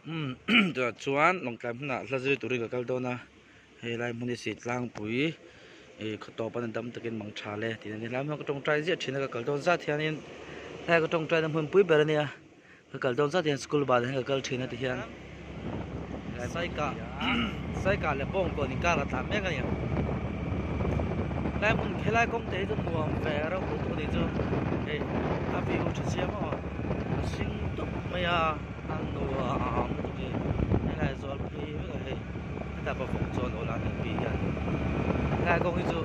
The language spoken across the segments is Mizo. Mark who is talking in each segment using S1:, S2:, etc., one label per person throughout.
S1: Umm tunah chuan lawngtlai hmunah hla zir turin ka kal dawn a hei lai hmun hi si tlangpui ih khaw tawp a ni dam takin mang tha le tih a ni helai hmun ka tawngtai ziah thin a ka kal dawn zat hianin helai ka tawngtai na hmunpui ber a nia ka kal dawn zat hian school ban ah hian ka kal thin a ti hian saikah saikah leh bawngkawn inkar a tlan mek a ni helai hmun helai kawng te hi chu nuam ve reuh lutuk a nih chu hei a view tha chiang maw a hring dup mai a. A nuam lutuk e helai zawl phei vek a hei hetah pawh vawk chuan aw la heng pi hian helai kawng hi chu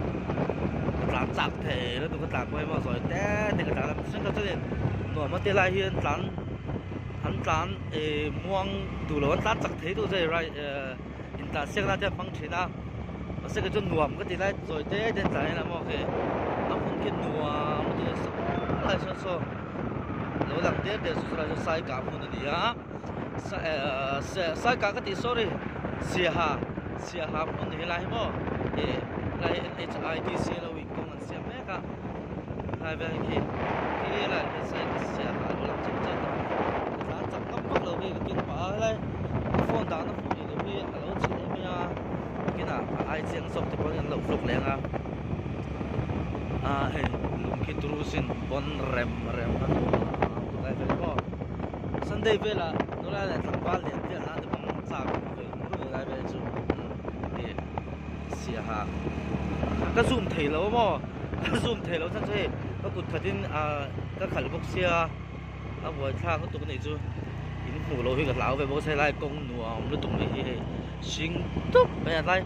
S1: ka tlan chak thei lutuk ka tlan pawh hi maw zawi te te ka tlan a mihring kha chuanin nuam a ti lai hian tlan an tlan ih muang duh lo an tlan chak thei duh zai right eh intlan siak na te an hmang thin a mahse kei chuan nuam ka ti lai zawi te te an tlan hian a maw hei a hmun khi nuam lutuk a saw lai sawn saw. Lo lang der der chu chulai chu saikah hmun a ni a saikah ka tih sorry siaha siaha hmun ni helai hi maw ih helai hi nhidc lo in kawng an siam mek a helai vel khi helai hi siaha lo lang chauh chauh tawh a tlan chak ngam vak lo hi ka kin pah a helai ka phone dahna hmuh ni lo hi a lo chhe em mai a kinah a ai chiang zawk te pawh an lo vlog leng a ah hei lung khi turu sin pawn rem rem a nuam lai vel maw sunday velah nula leh tlangval lian te an la ni bawk chak ve ru lai vel chu ih siaha ka zoom thei lo maw ka zoom thei lo chhan chu hei ka kut khatin ah ka khalh bawk sia a buaithlak lutuk a nih chu in hmuh loh hi ka hlau ve bawk a helai kawng nuam lutuk mai hi hei hring tup mai a tlai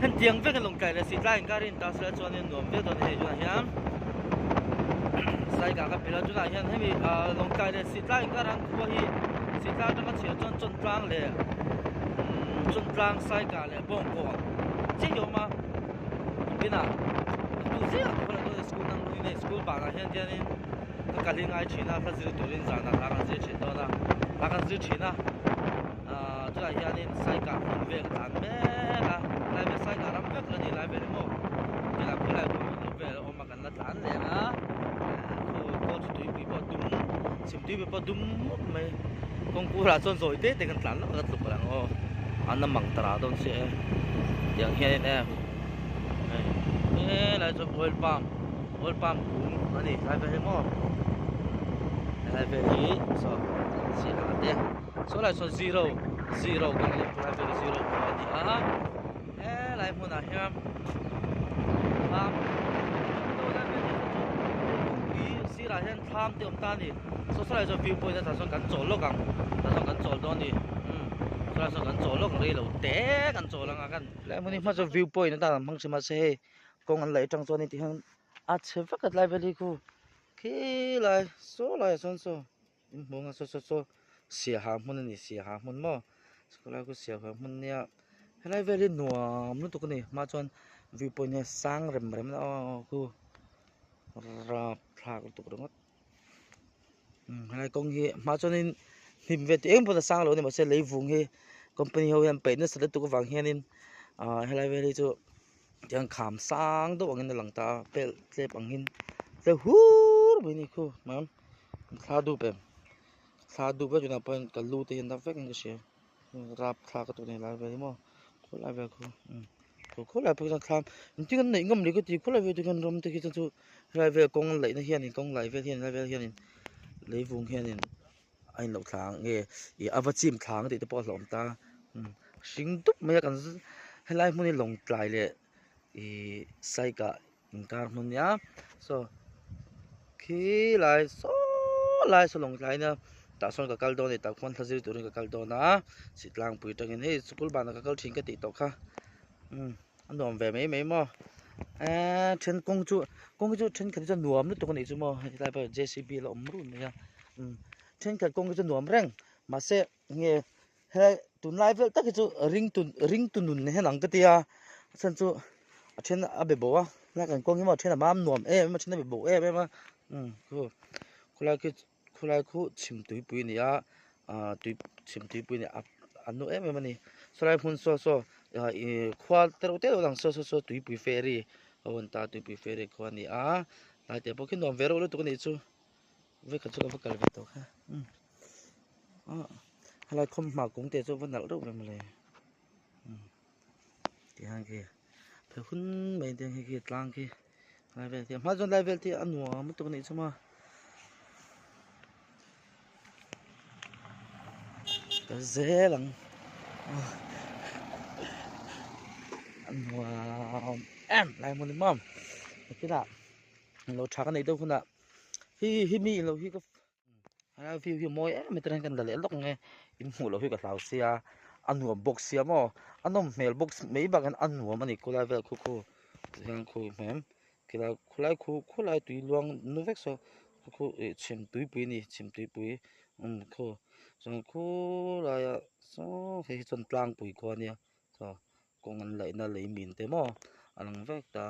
S1: hetiang vek a lawngtlai leh si tlai inkar hi a ni ta sela chuanin nuam viau dawn a ni hei tunah hian saikah ka pel a tunah hian hemi ah lawngtlai leh si tlai inkar an khua hi si tlai atanga chhiar chuan chawntlang leh chawntlang saikah leh bawngkawn chiah hi a awm a tunah tu zingah te pawh school dang school banah hian hianin. Ka kal hi ngai thin a, hla zir turin zanah hla kan zir thin dawn a, hla kan zir thin a, ahh tunah hianin saikah hmun vel ka tlan mek a, helai vel saikah ram vek a ni lai vel hi maw tunah khawlai hmun lo vel a awm a kan la tlan leh a, khu kaw chu tuipui pawh a dum chhim tuipui pawh a dum mup mai kawngkurah chuan zawi te te kan tlan lawk a tluk ang aw an la mang ta rah dawn chiah e tiang hianin e hei helai chuan oil palm. Oil palm kung a ni helai vel hi maw helai vel hi saw sihal te saw lai sawn zero zero kawng a ni helai vel hi zero kawng a ni a helai hmunah hian thlam kawngpui sirah hian thlam te a awm ta a ni saw sawlai chuan view point atah chuan kan chawl lawk ang tah chuan kan chawl dawn a ni umm sawlai sawn kan chawl lawk ang reilo te kan chawl ang a kan helai hmun hi hma chuan view point atan an hmang thin mahse hei. Kawng an laih atang chuan heti hian a chhe vek a tlai vel hi khu khilai saw laiah sawn saw in hmuh ang a saw saw saw siaha hmun a ni siaha hmun maw khawlai khu siaha hmun nia helai vel hi nuam lutuk a ni hma chuan view point hi a sang rem rem a aw khu rapthlak lutuk ringawt helai kawng hi hma chuanin hnim vel tih eng pawh a sang lo a ni mahse leivung hi company ho hian peih nasa lutuk avang hianin ah helai vel hi chu. Tiang kham sang deuh angin a lang ta a pel tlep angin tle hur mai a ni khu mam thla dup em thla dup vek tunah pawh hian ka lu te hi a na vek in ka hria rapthlak a tawh a ni lai vel hi maw khawlai vel khu umm khawlai pawh hian thlam engtin an neih ngam le ka ti khawlai vel te hian ram te khi chuan chu helai vel kawng laihna hianin kawng lai vel hian helai vel hianin leivung hianin a inlo thla ang nge ih a va chim thla ang tih te pawh a hlawm ta hring dup mai a kan helai hmun hi lawngtlai leh ih saikah inkar hmun nia saw khi lai saw lai saw lawngtlai nia tah sawn ka kal dawn a ni tah khuan thla zir turin ka kal dawn a sihtlangpui atangin hei sikul banah ka kal thin ka tih tawh kha umm. A nuam ve mai mai maw eee then kawng chu kawng chu thenkhat hi chu a nuam lutuk a nih chu maw heti lai pawh j c b la awm run mai a umm thenkhat kawng hi chu nuam reng mahse nge helai tunlai vel tak hi chu ring tu ring tu nun hian ang ka tia a chhan chu a then a be bo a helai kan kawng hi maw a then a mam nuam em em a then a be bo em em a umm khu khulai khi khulai khu chhim tuipui a ni a ah tui chhim tuipui a ni a a nu em em a ni sawlai hmun saw saw ah ih khua te reuh te reuh lang saw saw saw tuipui ferry a rawn ta tuipui ferry khua a ni a tlai te pawh khi nuam ve reuh lutuk a nih chu vawikhat chu ka va kal ve tawh kha umm ah. Helai khawmhma kung te chu a va nalh reuh ve mawle tihian khi phei hun mai te hi khi tlang khi lai vel te hma chuan lai vel te a nuam lutuk a nih chu maw kal zel ang a nuam em lai hmun hi maw nakinah lo tha ka neih deuh hunah hi hi mi lo hi ka. A view hi a mawi em em hian kan la leh lawk ang e in hmuh loh hi ka hlau sia a nuam bawk sia maw a nawm hmel bawk mai bakah hian a nuam a ni khawlai vel khu khu tihian khu hmel khilai khulai khu khulai tui luang nu vek saw khu khu ih chhim tuipui a ni chhim tuipui umm khu chuan khulaiah saw hei hi chuan tlangpui khua a nia saw kawng an laihna lei min te maw a lang vek ta.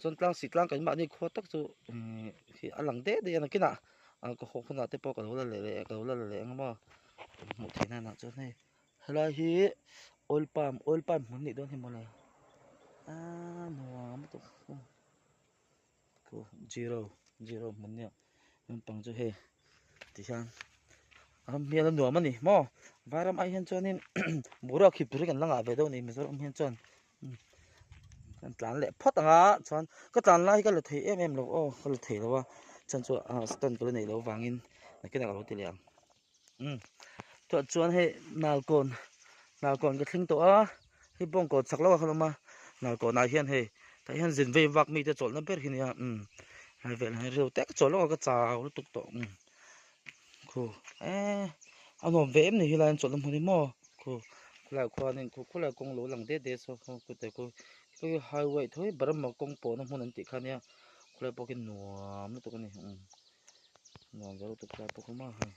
S1: Chuan tlang sih tlang keimahni khua tak chu hi a lang deuh deuh a nakinah ka haw hunah te pawh ka lo la leh leh ka lo la leh ang maw hmuh theih nan ah chuan hei helai hi oil palm oil palm hmun a nih dawn hi mawle aaa nuam lutuk zero zero hmun nia naupang chu hei tihian ram hmel a nuam a ni maw vairam ai hian chuanin boruak hip tur hi kan la ngah ve deuh a ni mizoram hian chuan kan tlan leh phawt ang a chuan ka tlan lai hi ka la thei em em lo aw ka la thei lo a chhan chu ah stand ka la neih loh avangin nakinah ka lo ti leh ang umm tah chuan hei nalkawn nalkawn ka thleng tawh a hei bawngkawn chak lohah khan a awm a nalkawn ah hian hei tah hian zin vei vak mite chawlhna ber hi a nia umm helai velah hian reu te ka chawl lawk a ka chau lutuk tawh umm khu eee a nuam ve em ni helai an chawlhna hmun hi maw khu khulaiah khuanin khu khulai kawng lo lang det det saw khaw khute khu hei highway tho hi Burma kawng pawhna hmun an tih kha ania khulai pawh khi nuam lutuk a ni umm nuam ve lutuk khulai pawh kha maw hei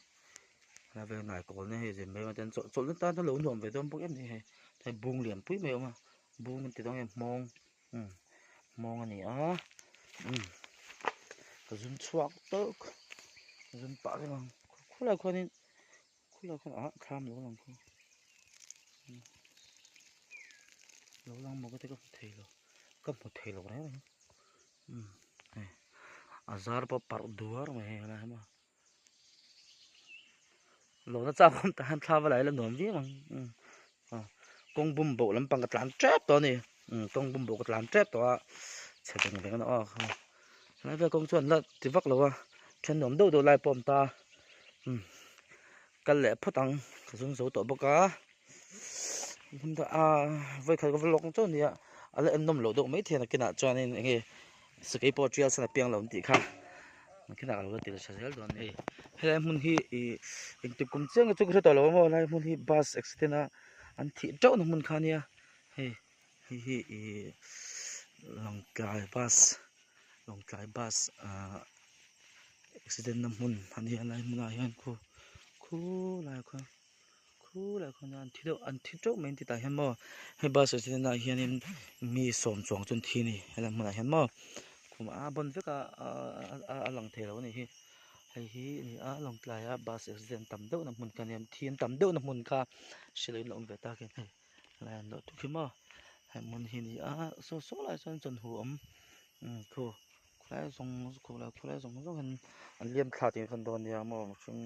S1: helai vel ngai kawl nia hei zin mai mai ten chawlh chawlhna tan lo nuam ve dawn bawk em ni hei hei bung lian pui mai a awm a bung an ti dawn nge hmawng umm hmawng a ni a umm ka zum chhuak tawk ka zum pah reng ang khulai khuanin khulai khuan ah thlam lo lang kha lo lang maw ka ti ka hmu thei lo ka hmu thei lo reng reng umm hei a zar pawh parh duar mai hei helai hi maw Lawna chak awm tah hian thla va la ila nuam viau ang umm aw kawng bum boh lampang ka tlan tep tawh a ni umm kawng bum boh ka tlan tep tawh a chhe veng veng a ni aw helai vel kawng chuan la ti vak lo a then nuam deuh deuh lai pawh a awm ta umm kal leh phawt ang ka zum zo tawh bawk a vawikhat ka va lawk ang chu a nia a la ennawm loh deuh maithei a nakinah chuanin eng nge Sakei pawh tial san a piang lo an tih kha nakinah ka lo la ti leh tha zel dawn a ni. Helai hmun hi ih engtik kum chiang chu ka hre tawh lo a maw helai hmun hi bus accident a an thih teuh na hmun kha a nia hei hei hi ih lawngtlai bus lawngtlai bus ahh accident na hmun a nia helai hmunah hian khu khulaiah khuan. Khulaiah khuan an thi deuh an thi teuh mai an ti tah hian maw hei bus accident ah hianin mi sawm chuang chu an thi a ni helai hmunah hian maw khum a bawn vek a a lang thei lo a nih hi hei hi a ni a lawngtlai a bus accident tam deuh na hmun kha a nia thi an tam deuh na hmun kha hrilh in a awm ve tak a hei helai an luah tuk hi maw hei hmun hi a ni a saw saw lai sawn chawhnu a awm khu khulai zawng khulai khulai zawng zawng hian an liam thla tih kan dawn nia maw mihring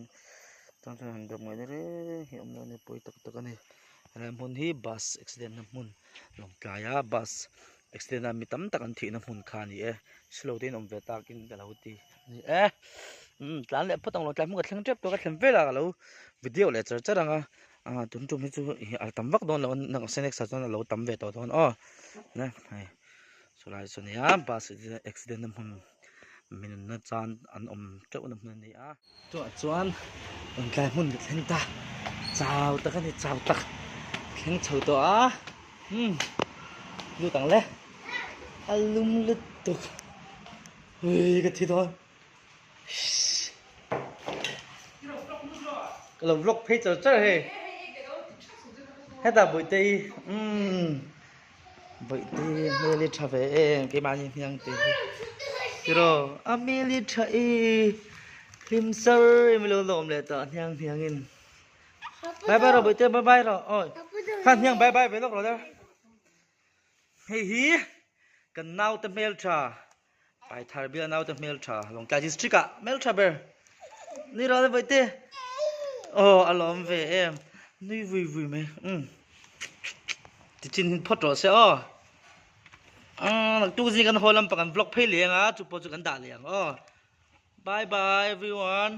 S1: tan chuan han dawm ngaihna reng hi a awm lo a ni pawi tak tak a ni helai hmun hi bus accident na hmun lawngtlai a bus accident a mi tam tak an thihna hmun kha a ni e silo te in awm ve takin ka lo ti a ni e umm tlan leh phawt ang lawngtlai hmun ka thleng tep tawh ka thlen velah ka lo video leh char char ang a ah tun tum hi chu ih a tam vak dawn lo a next ah chuan a lo tam ve tawh dawn aw ne hei. Chulai chu nia bus accident na hmun mi nunna chan an awm teuh na hmun a ni a. Chutah chuan rawn tlai hmun ka thleng ta chau tak a ni chau tak thleng chho tawh a umm lut ang le a lum lutuk ui ka thi dawn ka lo vlog phei char char hei hetah bawihte i umm bawihte hmel hi tha ve em keimahni hniang te hi tiraw a hmel hi tha e hlim sar em ilo la awm leh tawh hniang hniang in bye bye rawh bawihte bye bye rawh awi kha hniang bye bye ve lawk rawh le hei hi kan naute hmeltha Paithar bial naute hmeltha Lawngtlai district ah hmeltha ber ni rawh le bawihte. Aw a lawm ve em nui vui vui mai umm tichin hin phawt rawh se aw umm naktuk zing kan haw lampang kan vlog phei leh ang a chu pawh chu kan dah leh ang aw bye bye everyone.